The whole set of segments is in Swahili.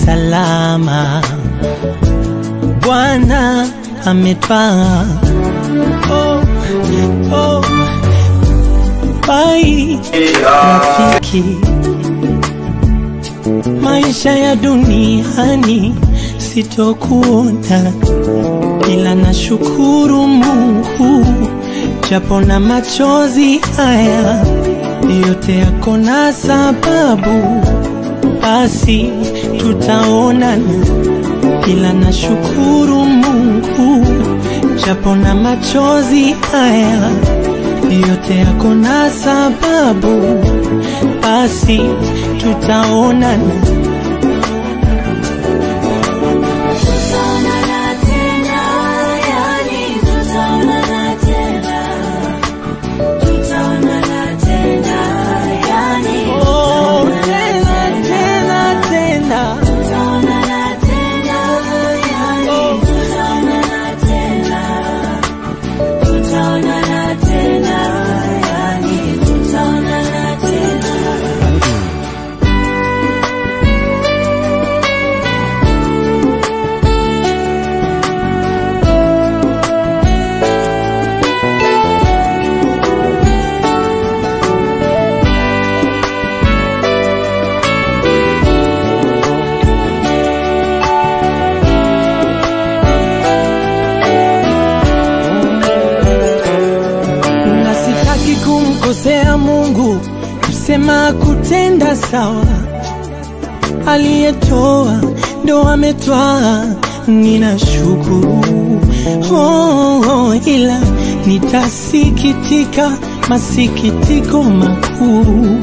Salama, Bwana ametwaa. Oh, oh, bye rafiki, maisha ya duniani sitokuona, ila nashukuru Mungu japo na machozi haya yote yako na sababu, basi tutaonana, ila nashukuru Mungu japo na machozi haya yote yako na sababu, basi tutaonana. Tutaonana tena, yani tutaonana tena. Tutaonana tena, yani Oh, tena tena tena, tutaonana tena, yani tutaonana tena. Tutaonana tena, yani tutaonana tena. Na sitaki kumkosea Mungu, kusema kutenda sawa, aliyetoa ndo ametwaa, ninashukuru. Oh, oh, ila nitasikitika masikitiko makuu,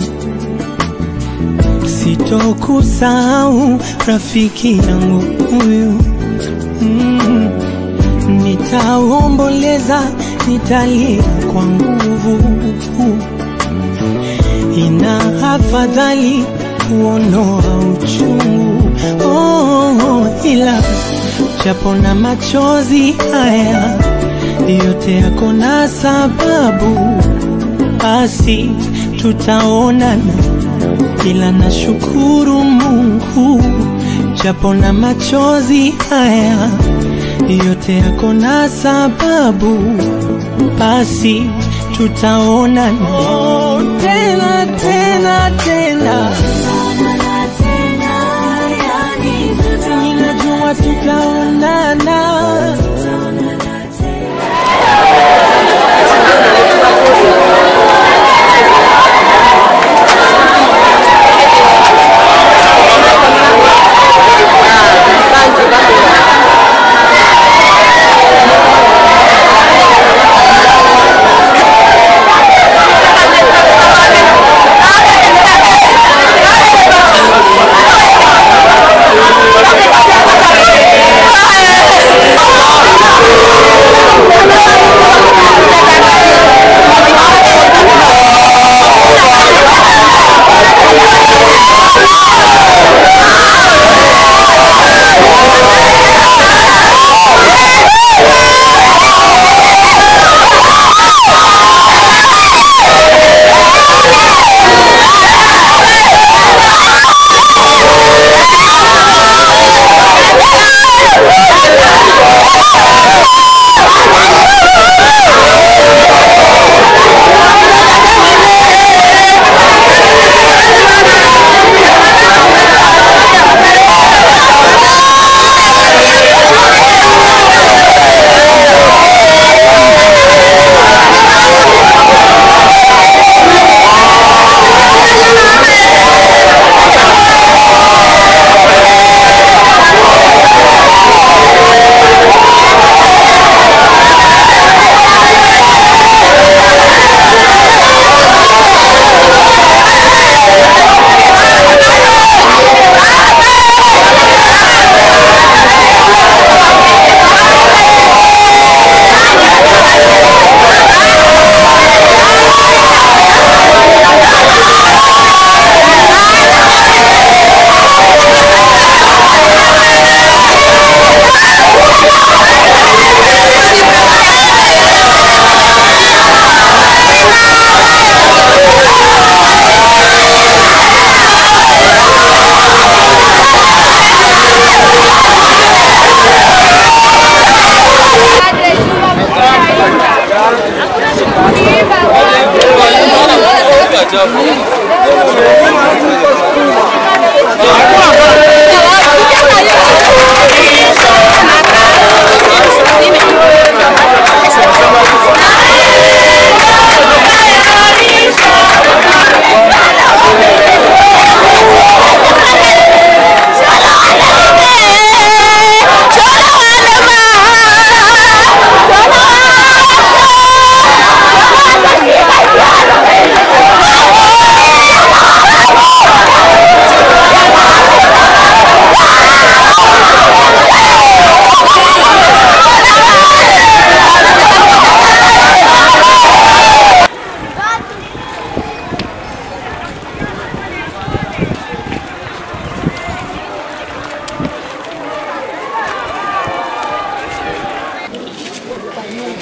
sitokusahau rafiki yangu huyu. Nitaomboleza, nitalia kwa nguvu. Ina afadhali kuondoa uchungu. Oh, oh, ila japo na machozi haya yote yako na sababu, basi tutaonana, ila nashukuru Mungu japo na machozi haya yote yako na sababu, basi tutaonana. Oh, tena tena tena, Tutaonana tena, yani tutaonana ninajua tutaonana. tutaonana tena. Thank you.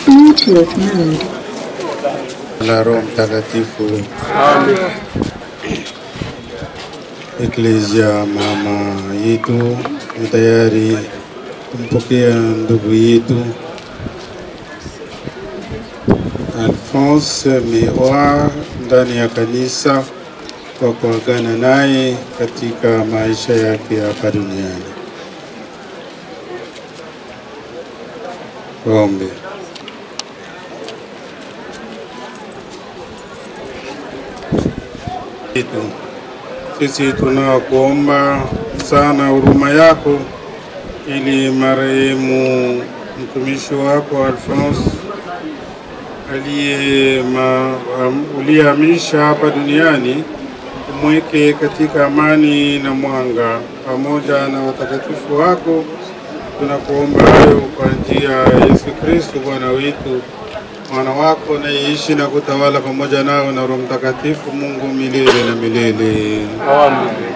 Bluetooth mode. La Roho Mtakatifu. Amen. Eklesia mama yetu ni tayari kumpokea ndugu yetu Alphonse Mewa ndani ya kanisa kwa kuagana naye katika maisha yake hapa duniani. Tuombe. Sisi tunakuomba sana huruma yako ili marehemu mtumishi wako Alphonse uliyehamisha hapa duniani umweke katika amani na mwanga pamoja na watakatifu wako. Tunakuomba hayo kwa njia ya Yesu Kristo Bwana wetu, mwana wako anayeishi na kutawala pamoja nao na Roho Mtakatifu Mungu milele na milele. Amen.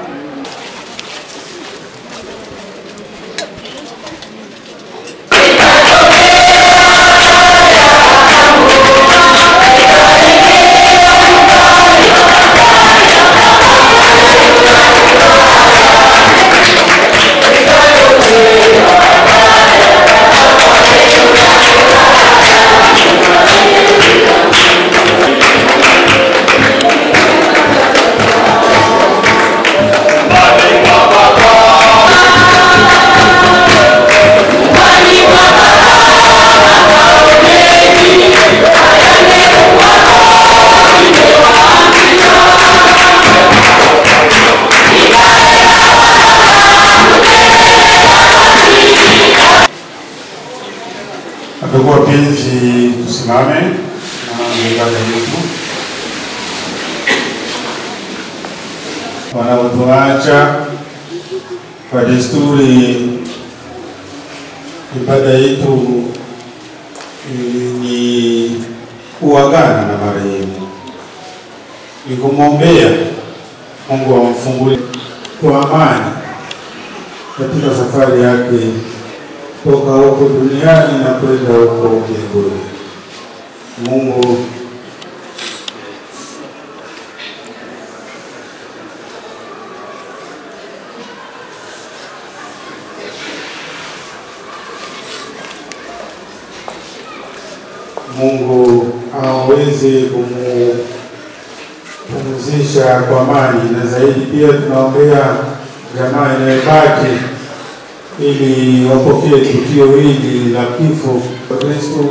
Ndugu wapenzi, tusimame na ibada yetu. Wanaotuacha kwa desturi, ibada yetu ni kuagana na marehemu, ni kumwombea Mungu amfungulie kwa amani katika safari yake toka huko duniani na kwenda huko mbinguni. Mungu aweze kumupumzisha kwa amani, na zaidi pia tunaombea jamaa inayobaki ili wapokee tukio hili la kifo kwa Kristo.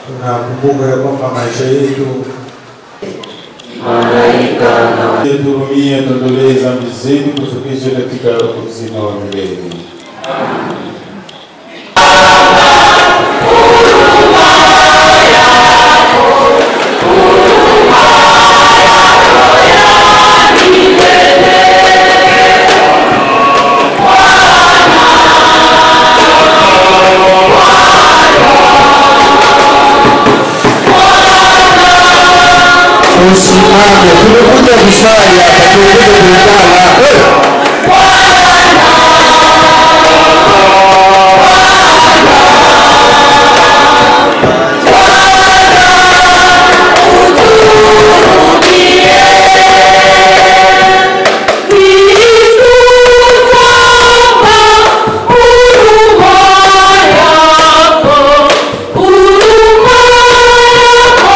Tunakumbuka ya kwamba maisha yetu malaika na tuhurumie, tuondolee dhambi zetu, tufikishe katika uzima wa milele. Usimame, tumekuja kusali hapa, tumekuja kuungana. Huruma yako, huruma yako.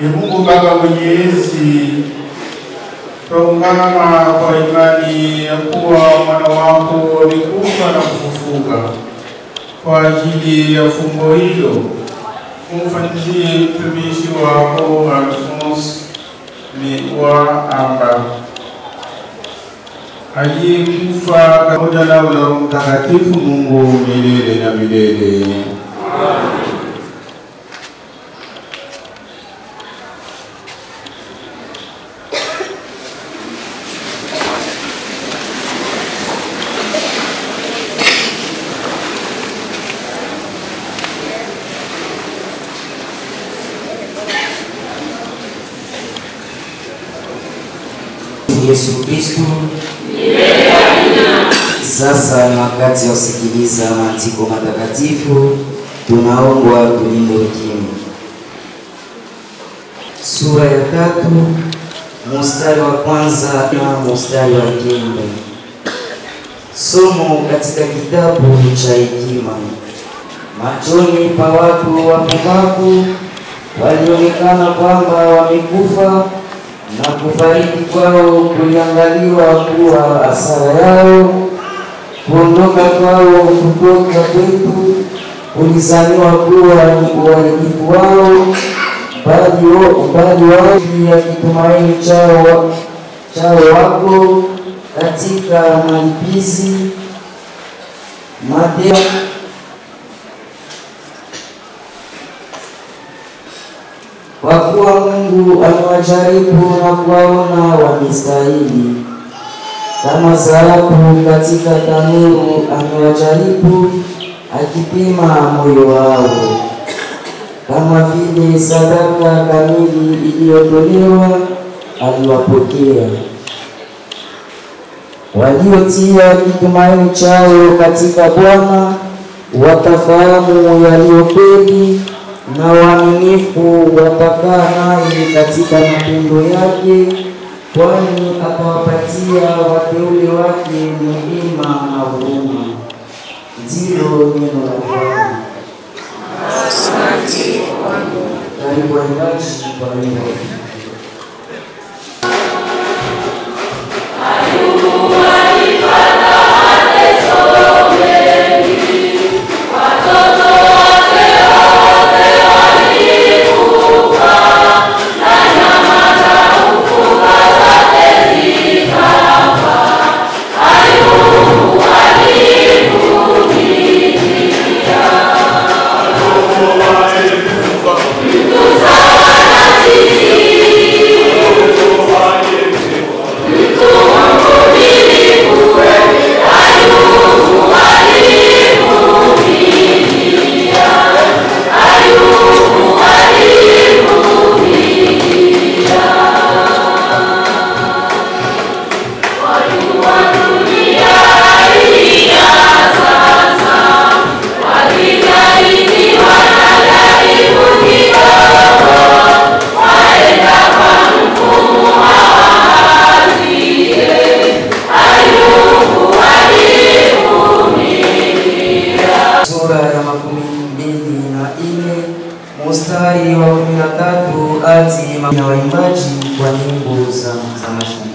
Ee Mungu Baba Mwenyezi, twaungama kwa imani ya kuwa mwana wako alikufa na kufufuka. Kwa ajili ya fumbo hilo, umfanyizie mtumishi wako Alphonse Mewa Amba aliyekufa pamoja na Roho Mtakatifu Mungu milele na milele. Yesu Kristo. Sasa ni wakati wa kusikiliza maandiko matakatifu. Tunaombwa tulinde ukimya. Sura ya 3 mstari wa kwanza na mstari wa 9. Somo katika kitabu cha Hekima. Machoni pa watu wapumbavu walionekana kwamba wamekufa, na kufariki kwao kuliangaliwa kuwa hasara yao. Kuondoka kwao kutoka kwetu kulizaniwa kuwa ni uharibifu wao, bali wao ya kitumaini chao wako katika malipizi. Mateo kwa kuwa Mungu amewajaribu na kuwaona wamestahili. Kama dhahabu katika tanuru amewajaribu, akipima moyo wao. Kama vile sadaka kamili iliyotolewa aliwapokea. Waliotia kitumaini chao katika Bwana watafahamu yaliyo kweli, na waaminifu watakaa naye katika matendo yake, kwani atawapatia wateule wake neema na huruma. Ndilo neno la Bwana. Asante Bwana. Karibu waimbaji kwa wimbo. Mstari wa 13 hadi na waimbaji kwa nyimbo za mashangilio.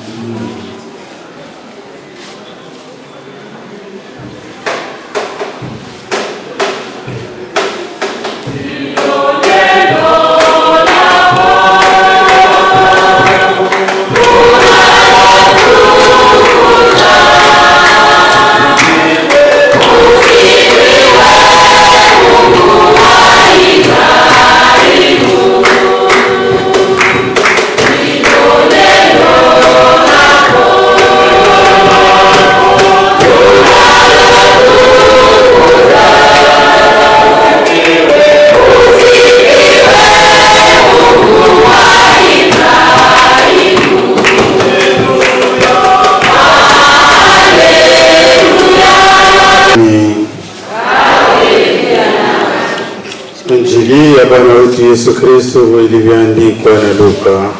Injili ya Bwana wetu Yesu Kristo ilivyoandikwa na Luka.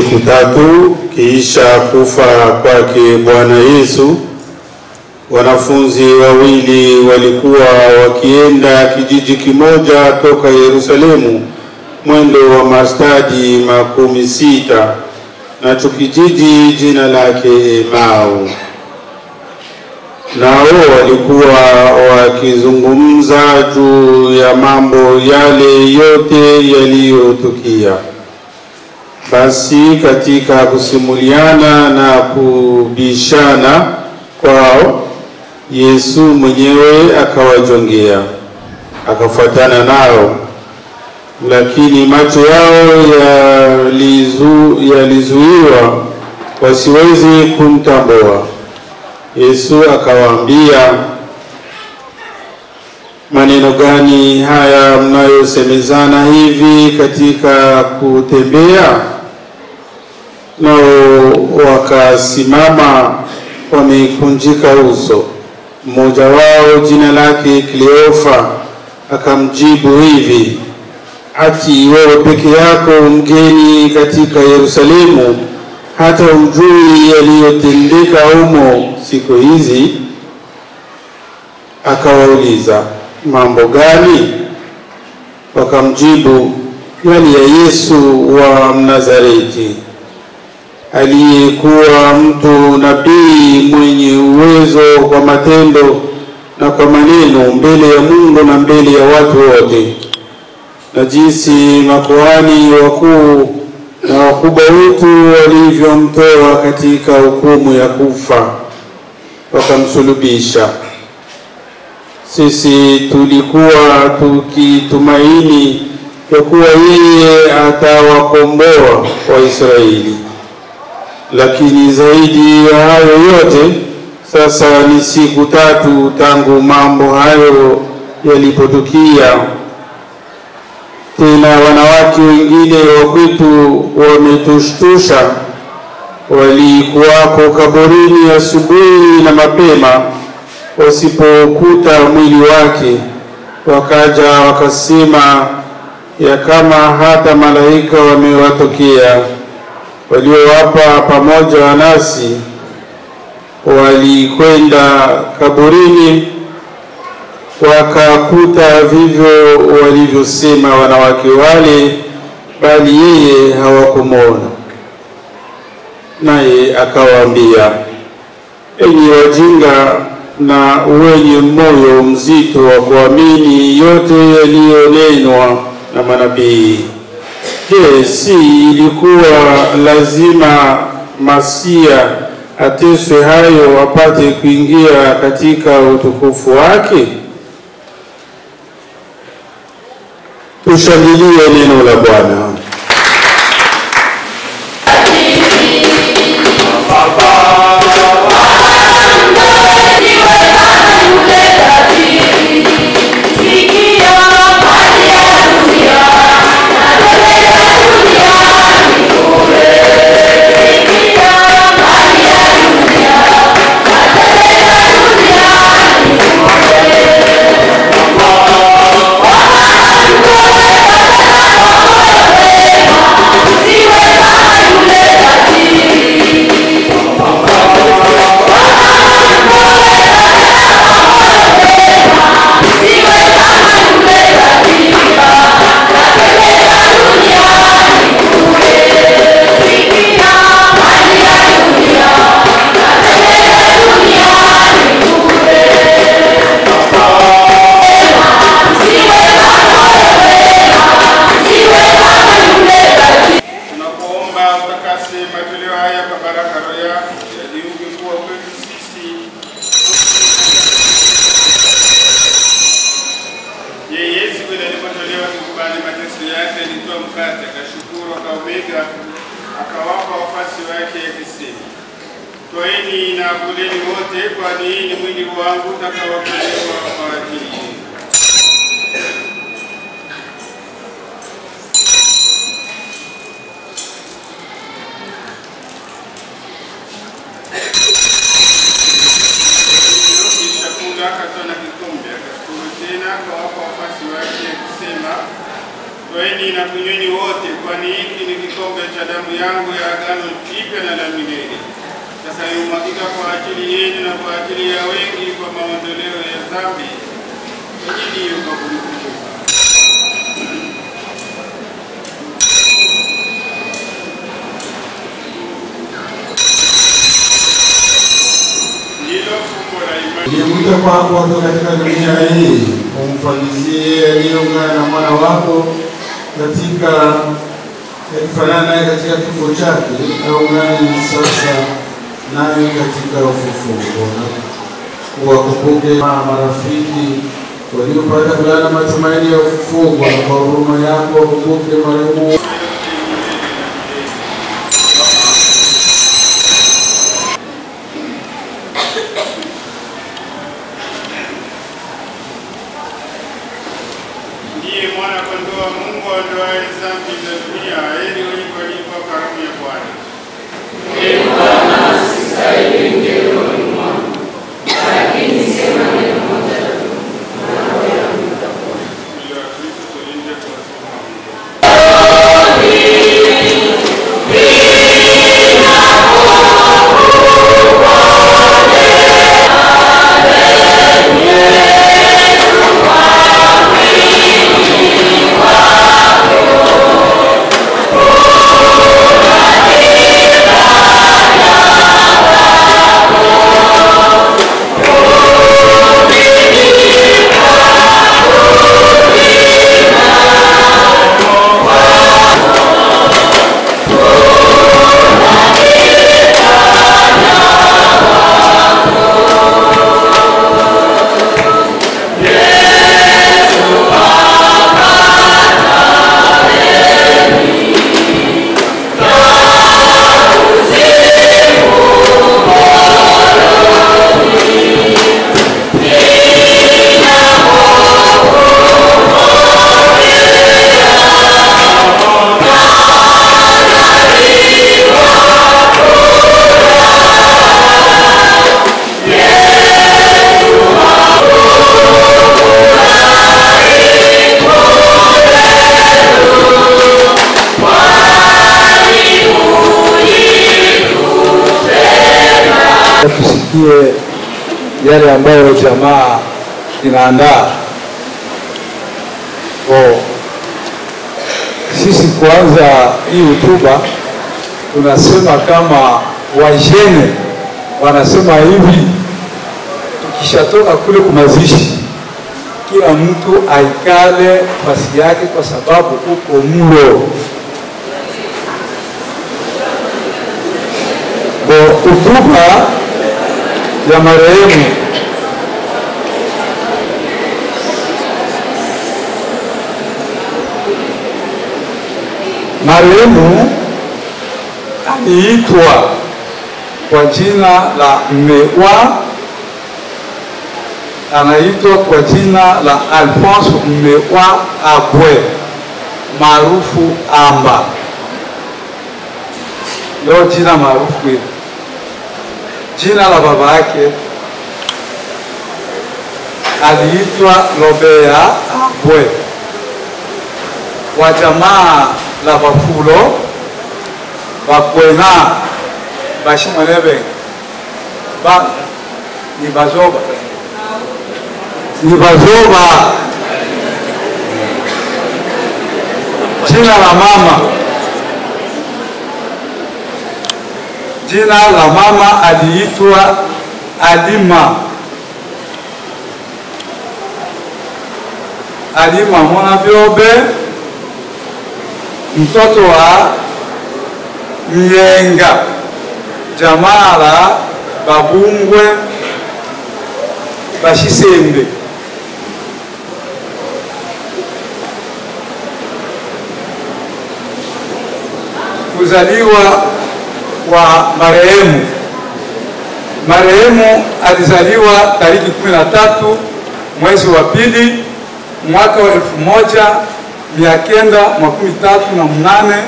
Siku tatu kisha kufa kwake Bwana Yesu, wanafunzi wawili walikuwa wakienda kijiji kimoja toka Yerusalemu, mwendo wa mastadi 60, nacho kijiji jina lake Emau. Nao walikuwa wakizungumza juu ya mambo yale yote yaliyotukia. Basi katika kusimuliana na kubishana kwao, Yesu mwenyewe akawajongea, akafuatana nao. Lakini macho yao yalizuiwa wasiweze kumtambua. Yesu akawaambia, maneno gani haya mnayosemezana hivi katika kutembea? Nao wakasimama wamekunjika uso. Mmoja wao jina lake Kleofa akamjibu hivi, ati wewe peke yako mgeni katika Yerusalemu, hata hujui yaliyotendeka humo siku hizi? Akawauliza, mambo gani? Wakamjibu, yale ya Yesu wa Nazareti, aliyekuwa mtu nabii mwenye uwezo kwa matendo na kwa maneno mbele ya Mungu na mbele ya watu wote, na jinsi makuhani wakuu na wakubwa wetu walivyomtoa katika hukumu ya kufa, wakamsulubisha. Sisi tulikuwa tukitumaini ya kuwa yeye atawakomboa Waisraeli. Lakini zaidi ya hayo yote, sasa ni siku tatu tangu mambo hayo yalipotukia. Tena wanawake wengine wa kwetu wametushtusha, walikuwako kaburini asubuhi na mapema, wasipokuta mwili wake. Wakaja wakasema ya kama hata malaika wamewatokea, waliowapa pamoja nasi walikwenda kaburini, wakakuta vivyo walivyosema wanawake wale, bali yeye hawakumuona. Naye akawaambia, enyi wajinga na wenye moyo mzito wa kuamini yote yaliyonenwa na manabii. Je, si ilikuwa lazima Masia ateswe hayo apate kuingia katika utukufu wake? Tushangilie neno la Bwana. Toeni na kuleni wote, kwani hii ni mwili wangu utakaotolewa kwa ajili yenu. Kisha kula, akatwaa na kikombe, akashukuru tena, akawapa wafuasi wake akisema, Twaeni na kunyweni wote, kwani hiki ni kikombe cha damu yangu ya agano jipya na la milele, itakayomwagika kwa ajili yenu na kwa ajili ya wengi kwa maondoleo ya dhambi. Fanyeni hiyo kwa kunikumbuka. Ndilo fumbo la imani. Uliyemwita kwako watu katika dunia hii, umfanyizie aliyeungana na mwana wako katika akifanana naye katika kifo chake, aungane sasa naye katika ufufuo. Wakumbuke marafiki waliopata kulala matumaini ya ufufuo, kwa huruma yako wakumbuke marehemu. Ndiye mwana kondoo wa Mungu aondoaye dhambi za dunia. Heri wenye kualikwa karamu ya Bwana. Ee Bwana, sistahili uingie rohoni mwangu, lakini sema neno moja tu, na roho yangu itapona. Mwili wa Kristo tulinde kwa sifa. Tusikie yale ambayo jamaa inaandaa. Sisi kuanza hii hotuba tunasema kama wajene wanasema hivi, tukishatoka kule kumazishi kila mtu aikale fasi yake, kwa sababu uko mlo. Hotuba ya marehemu marehemu aliitwa kwa jina la Mmewa, anaitwa kwa jina la Alphonse Mmewa Abwe maarufu Amba, ndio jina maarufu hilo. Jina la baba yake aliitwa Lobea Abwe, wa jamaa la Bafulo Bakwena Bashimwelebe ba ni Bazoba, ni Bazoba. Jina la mama, jina la mama aliitwa Alima, Alima mwana Biobe, mtoto wa Myenga, jamaa la Babungwe Bashisembe. Kuzaliwa wa marehemu, marehemu alizaliwa tariki 13 mwezi wa pili mwaka wa 1938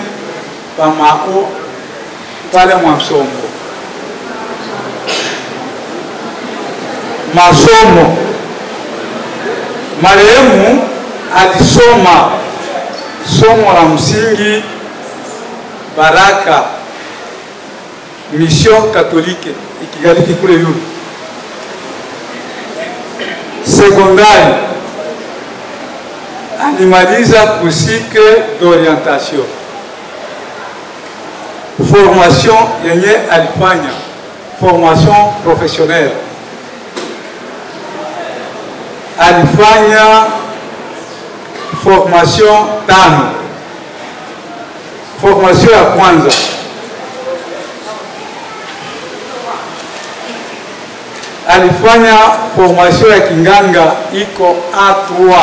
pamao pale Mwamsongo. Masomo, marehemu alisoma Somo la msingi Baraka Mission Katolike ikigaliki kule yulu. Sekondari alimaliza kusike d'orientation. Formation yenye alifanya formation professionnelle, alifanya formation 5. Formation ya kwanza alifanya formation ya kinganga iko A3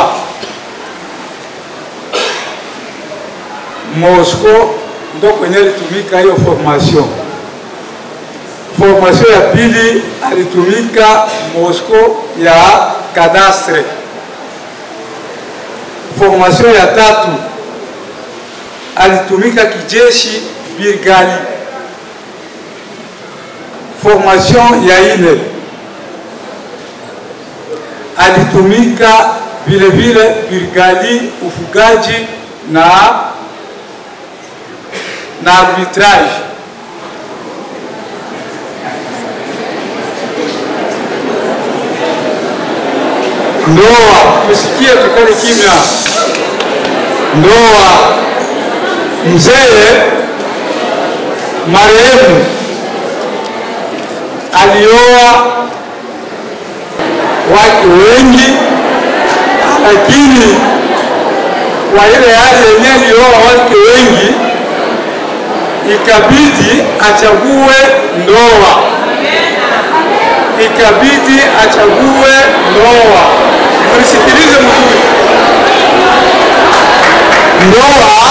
Moscow, ndo kwenye alitumika hiyo formation. Formation ya pili alitumika Moscow ya cadastre. Formation ya tatu alitumika kijeshi Birgali. Formation ya ine alitumika vile vile Birgali, ufugaji na arbitrage. Ndoa, tusikie tukali kimya. Ndoa, mzee marehemu alioa wake wengi, lakini kwa ile hali yenye alioa wake wengi ikabidi achague ndoa. Ikabidi achague ndoa. Mnisikilize mzuri. Ndoa,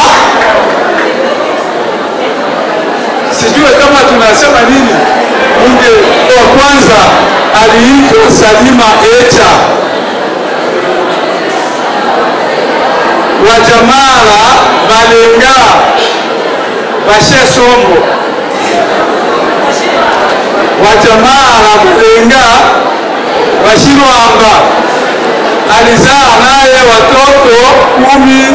sijue kama tunasema nini. Mungu wa kwanza aliitwa Salima Echa wa Jamala Balenga Bashe Sombo, wa Jamala Balenga Bashirwamba. Alizaa naye watoto 12,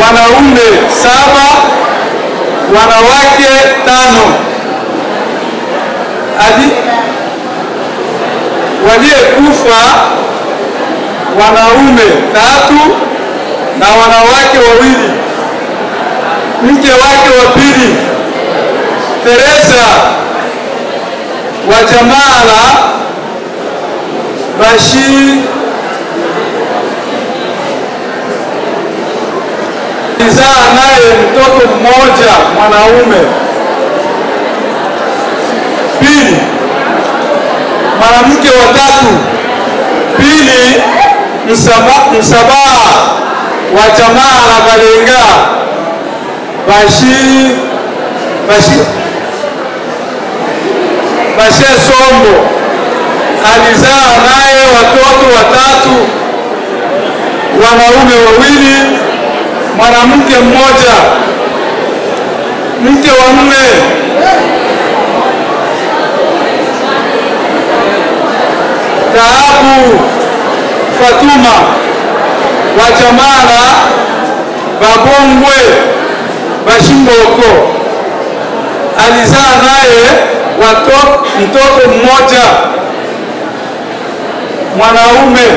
wanaume 7, wanawake 5. Waliyekufa wanaume 3 na wanawake 2. Mke wake wa pili Teresa wa Jamala Bashir alizaa naye mtoto mmoja mwanaume. Pili, mwanamke wa tatu Pili Msabaha wa Jamala Balenga Bashir Sombo alizaa naye watoto 3, wanaume 2, mwanamke mmoja. Mke wa nne Taabu Fatuma wa Jamala Babongwe Bashimboko alizaa naye mtoto mmoja mwanaume.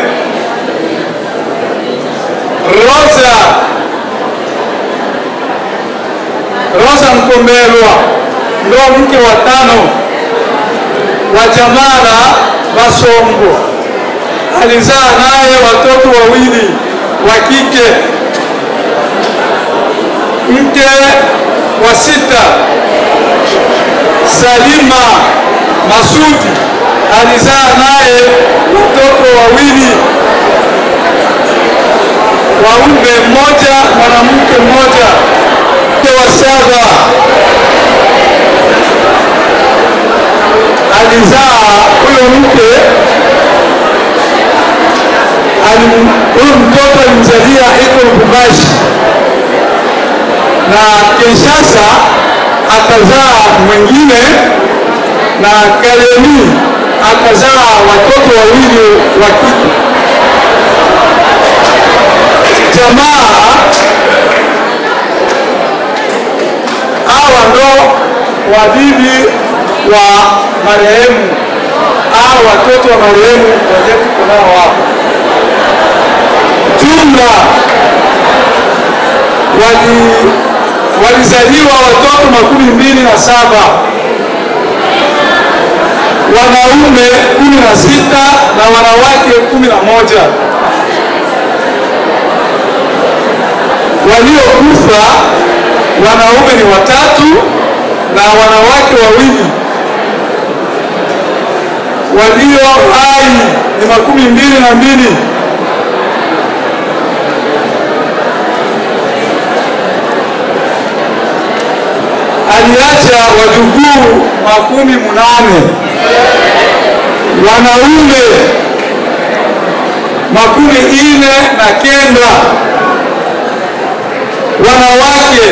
Rosa Mkombelwa ndo mke wa 5 wa Jamala Basongo alizaa naye watoto 2 wa kike. Mke wa 6 Salima Masudi alizaa naye watoto 2, waume mmoja, mwanamke mmoja. Mke wa 7 alizaa huyo mke, huyo mtoto alimzalia iko Lubumbashi na Kinshasa akazaa mwingine, na Kalemi akazaa watoto 2 wa kike. Jamaa hawa ndo wabibi wa marehemu au watoto wa marehemu wenye tuko nao hapa. Jumla walizaliwa watoto 27, wanaume 16 na wanawake 11. Waliokufa wanaume ni 3 na wanawake 2. Walio hai ni 22. Aliacha wajukuu 80, wanaume 49, wanawake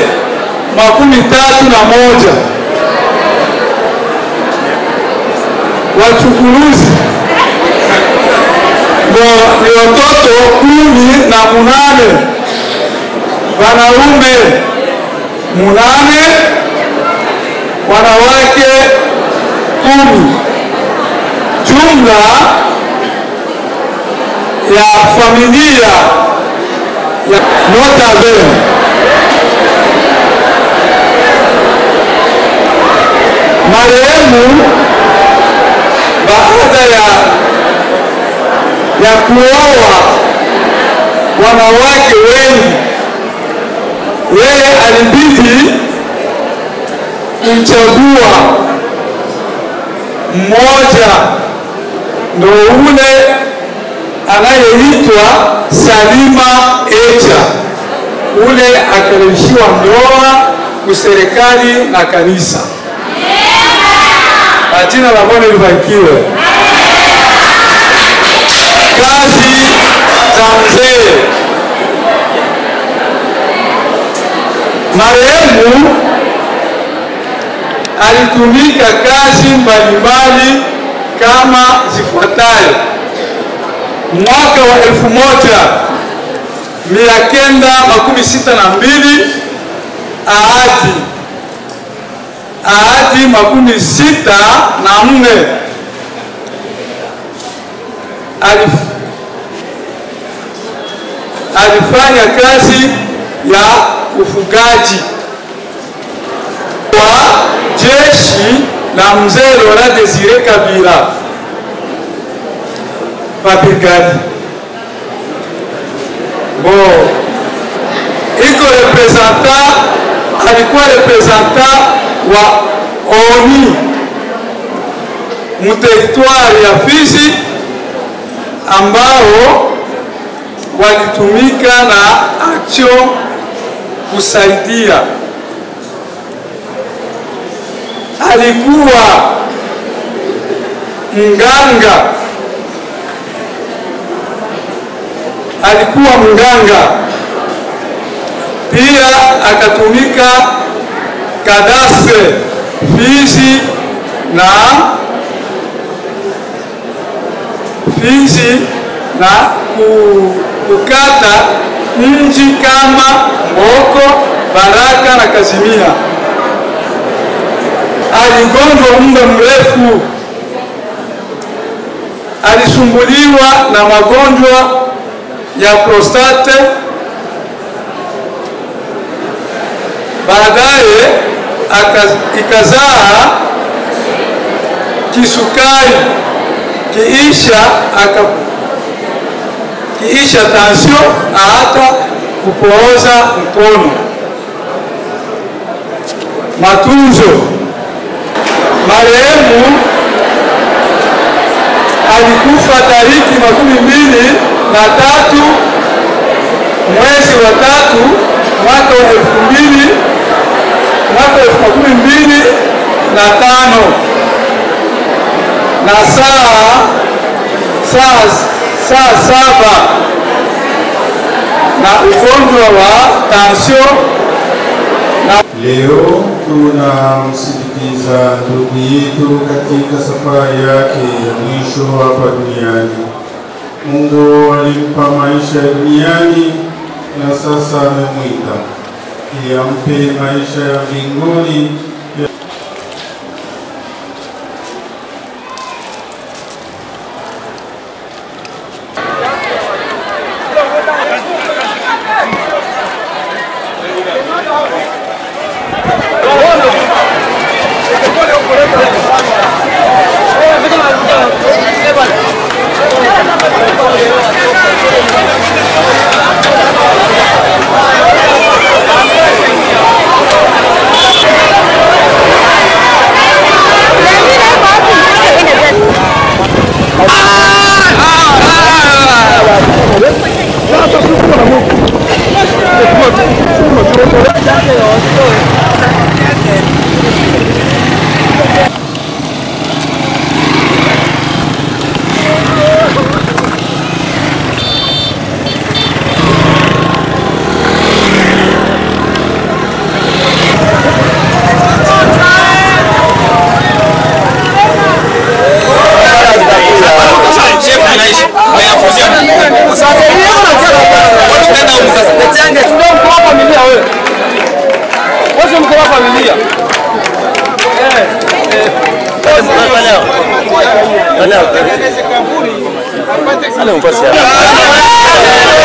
31. Wachukuruzi ni watoto 18, wanaume 8, wanawake 10. Jumla ya familia ya Nota Bene marehemu baada ya kuoa wanawake wengi, yeye alibidi kumchagua mmoja, ndo ule anayeitwa Salima Echa. Ule akarudishiwa ndoa kuserikali na kanisa. Na jina la Bwana libarikiwe. Kazi za mzee marehemu alitumika kazi mbalimbali kama zifuatayo. Mwaka wa 1962 hadi 64 alifanya kazi ya ufugaji wa jeshi la mzee Laurent Desire Kabila pa brigade. Bon, iko representant, alikuwa representant wa ONU mu territoire ya Fizi, ambao walitumika na action kusaidia. Alikuwa mganga, alikuwa mganga pia, akatumika kadastre Fizi na Fizi na kukata mji kama Mboko, Baraka na Kazimia. Aligonjwa muda mrefu, alisumbuliwa na magonjwa ya prostate. Baadaye ikazaa kisukari, kiisha tension na hata kupooza mkono. Matunzo. Marehemu alikufa tariki 23 mwezi wa 3 mwaka wa 2005 na saa 7 na ugonjwa wa tension. Leo tunamsindikiza ndugu yetu katika safari yake ya mwisho hapa duniani. Mungu alimpa maisha duniani na sasa amemwita ili ampe maisha ya mbinguni. Allez, on passe.